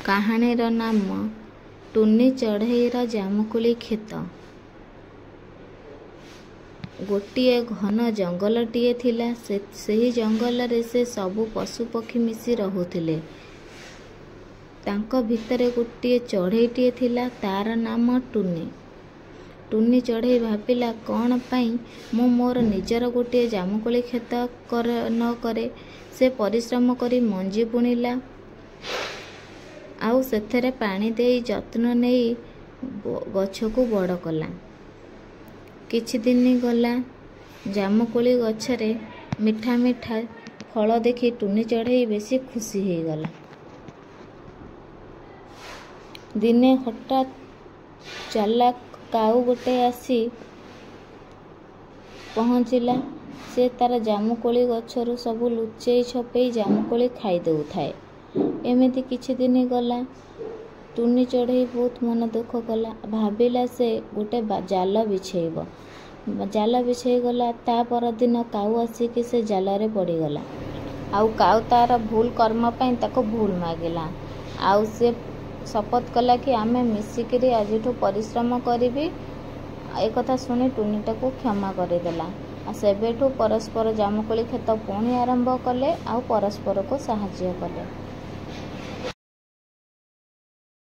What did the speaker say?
କାହାଣୀର ନାମ ଟୁନି ଚଢ଼େଇର ଜାମୁକୋଳି କ୍ଷେତ। ଗୋଟିଏ ଘନ ଜଙ୍ଗଲଟିଏ ଥିଲା। ସେହି ଜଙ୍ଗଲରେ ସେ ସବୁ ପଶୁପକ୍ଷୀ ମିଶି ରହୁଥିଲେ। ତାଙ୍କ ଭିତରେ ଗୋଟିଏ ଚଢ଼େଇଟିଏ ଥିଲା, ତା'ର ନାମ ଟୁନି। ଟୁନି ଚଢ଼େଇ ଭାବିଲା, କ'ଣ ପାଇଁ ମୁଁ ମୋର ନିଜର ଗୋଟିଏ ଜାମୁକୋଳି କ୍ଷେତ ନ କରେ? ସେ ପରିଶ୍ରମ କରି ମଞ୍ଜି ବୁଣିଲା, ଆଉ ସେଥିରେ ପାଣି ଦେଇ ଯତ୍ନ ନେଇ ଗଛକୁ ବଡ଼ କଲା। କିଛି ଦିନ ଗଲା। ଜାମୁକୋଳି ଗଛରେ ମିଠା ମିଠା ଫଳ ଦେଖି ଟୁନି ଚଢ଼େଇ ବେଶୀ ଖୁସି ହେଇଗଲା। ଦିନେ ହଠାତ୍ ଚାଲାକ କାଉ ଗୋଟେ ଆସି ପହଞ୍ଚିଲା। ସେ ତା'ର ଜାମୁକୋଳି ଗଛରୁ ସବୁ ଲୁଚେଇ ଛପେଇ ଜାମୁକୋଳି ଖାଇ ଦେଉଥାଏ। ଏମିତି କିଛି ଦିନ ଗଲା। ଟୁନି ଚଢ଼େଇ ବହୁତ ମନ ଦୁଃଖ କଲା। ଭାବିଲା ସେ ଗୋଟେ ଜାଲ ବିଛେଇବ। ଜାଲ ବିଛେଇ ଗଲା। ତା ପରଦିନ କାଉ ଆସିକି ସେ ଜାଲରେ ପଡ଼ିଗଲା। ଆଉ କାଉ ତା'ର ଭୁଲ କର୍ମ ପାଇଁ ତାକୁ ଭୁଲ ମାଗିଲା, ଆଉ ସେ ଶପଥ କଲା କି ଆମେ ମିଶିକିରି ଆଜିଠୁ ପରିଶ୍ରମ କରିବି। ଏକଥା ଶୁଣି ଟୁନି ତାକୁ କ୍ଷମା କରିଦେଲା। ଆଉ ସେବେଠୁ ପରସ୍ପର ଜାମୁକୋଳି କ୍ଷେତ ପୁଣି ଆରମ୍ଭ କଲେ ଆଉ ପରସ୍ପରକୁ ସାହାଯ୍ୟ କଲେ।